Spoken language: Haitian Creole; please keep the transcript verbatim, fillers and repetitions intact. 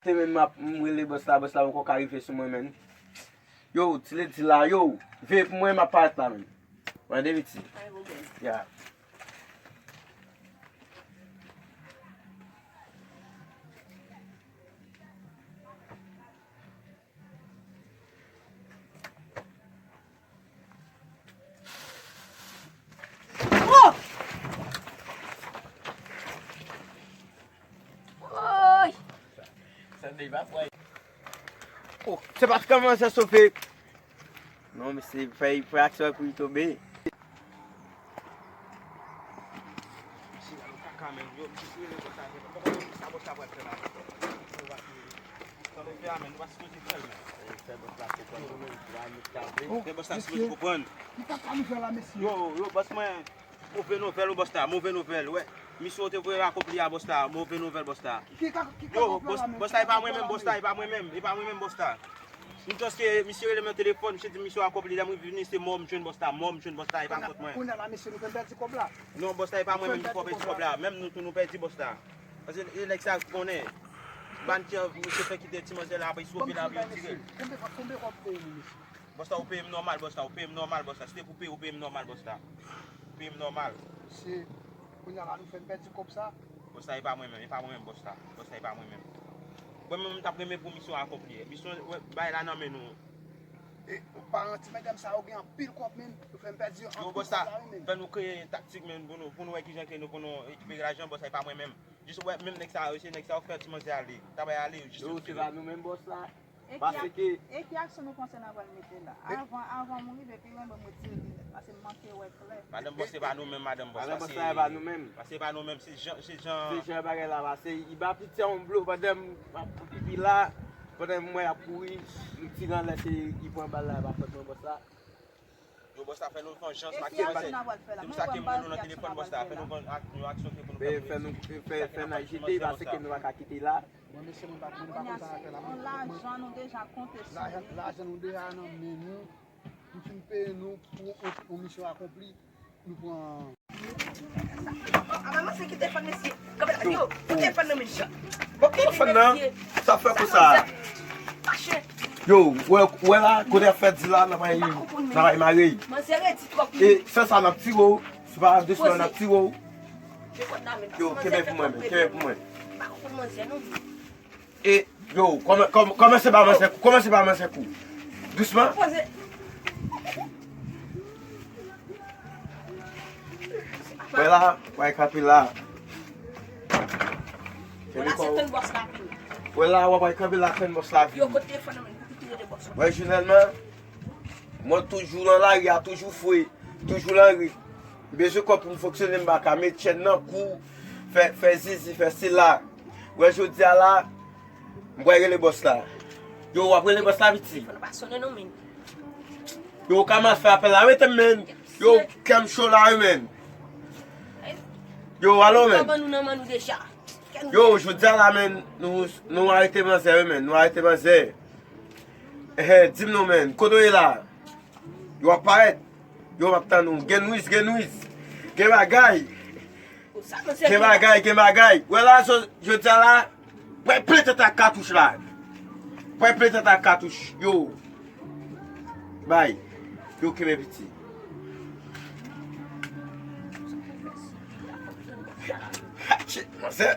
Te menm m ap, m rele bòs la, bòs la poko ka rive sou mwen, menn. Yo, ti ledi la, yo, veye pou mwen, m ap parèt la, menn. Mande piti. Ya. Oh! Woy! Sa te pa pran. Oh, se pa kòman sa sofe. Non, mesye, fè, fè aksyon pou li tonbe. Misye la nan kaka, menn. Yo, misye sou rele bòs la, men. Poko konn sa bòs la pral fè la. Sa nou fè a, menn, nou pa sipoze fè l, menn. Fè bòs la konprann nou menm, nou pa met kave. Fè bòs la sipoze konprann. Ki kaka nou fè la, mesye? Yo, yo, bòs mwen. Move nouvèl, wi, bòs la, move nouvèl, wè. Misyon w te voye akonpli a, bòs la, move nouvèl, bòs la. Ki ka, ki ka Yo, bòs, bòs la, e pa mwen menm, bòs la, e pa mwen menm, e pa mwen menm, bòs la. M jis ke misye rele m nan telefòn, misye di misyon akonpli, lè m vini, se mò m jwenn, bòs la, mò m jwenn, bòs la, e pa fòt mwen. Kounye a la, mesye, nou fè n pèdi kòb la. Non, bòs la, e pa mwen menm ki fò pèdi kòb la, menm nou tou nou pèdi, bòs la. Paske e nèg sa konnen. Ban ti an, misye fè kite ti manzè la, apre sou pye la, apre yo tire l. Konbyen, konbyen kòb ou peye nou, mesye? Bòs la, ou peye m nòmal, bòs la, ou peye m nòmal, bòs la. Si te pou peye, ou peye m nòmal, bòs la. Ou peye m nòmal. Se, kounye a la, nou fè n pèdi kòb sa. Bòs la, e pa mwen menm, e pa mwen menm, bòs la. Bòs la, e pa mwen menm. Mwen menm, m t ap renmen pou misyon akonpli. Misyon, wè, bay la nan men nou. E, paran ti medam sa yo gen anpil kòb, menm. Yo fè n pèdi anpil kòb la, wi, menm. Yo, bòs la, fè nou kreye taktik, menm, pou nou, pou nou wè kijan ke nou, pou nou rekipere lajan, bòs la, e pa mwen menm. Jis, wè, menm nèg sa yo, se nèg sa yo fè ti manzè ale. Tabay ale, jis yo, se pa nou menm, bòs la. E ki, paske, e ki aksyon nou panse n a pral mete la? Avan, avan m rive pi lwen, ban m retire linèt, paske m manke wè klè. Madanm bòs, se pa nou menm, madanm bòs. Madanm bòs la, se pa nou menm. Paske se pa nou menm, se jan, se jan. Se jan bagay la pase. Li ba piti a yon blo pandan m ap pipi la, pandan m wè y ap kouri, m tire anlè, se li pran bal la, e pa fòt mwen, bòs la. Yo, bòs la, fè nou vengeance, ma ki manzè. Depi sa m ap fè la, mwen wè m pa gen aksyon m ap fè la. Depi sa ke m rele w nan telefòn, bòs la, fè nou ven-, ak-, yon aksyon ke pou nou fè pou nou di sa ke n ap fè pou manzè, bòs la. Fè n ajite, paske nou pa ka kite la. Mwen, mesye, mwen pa, mwen pa konn sa n ap fè la. Mwen, mwen, mwen, lajan nou deja konte sou nou. Lajan, lajan nou deja nan men nou. Nou fin peye nou pou yon, yon misyon akonpli. Nou pran. Aba, mesye, ki telefòn, mesye. Kanpe la, yo, ki telefòn nan men. Bon, telefòn nan, sa fè konsa. Yo, wè, wè la, kote ap fè di la, n ap al, n ap al mare. Manzè redi twòp. E, fè sa, n ap tire w. Se pa de sou n ap tire w. Yo, kenbe pou mwen, kenbe pou mwen. E, yo, kòman, kòman, kòmanse ba manzè kou, kòmanse ba manzè kou. Dousman. Wè la, w a kanpe la. Kenbe kò w. Wè la, w a kanpe la, fè n bòs la vini. Wè, jeneralman, mwen toujou nan lari a, toujou fre, toujou nan ri. M bezwen kòb pou m fonksyone, m pa ka met chèn nan kou, fè, fè zizi, fè sila. Wè, jodi a la, m pral rele bòs la. Yo, w ap rele bòs la, piti? Telefòn pa sonnen non, men. Yo, w ka mal fè apèl la, rete, men. Yo, kè m cho la, wi, men. Yo, alo, men. Yo, jodi a la, men, nou, nou arete manzè, wi, men. Nou arete manzè. Ehe, di m non, men. Kote w ye la? Yo ap parèt. Yo, m ap tann ou. Gen nwiz, gen nwiz. Gen bagay. Gen bagay, gen bagay. Wè la, jodi a la, pran plen tèt ak katouch la. Pran plen tèt ak katouch. Yo. Bay. Yo, kenbe piti. Shit, manzè.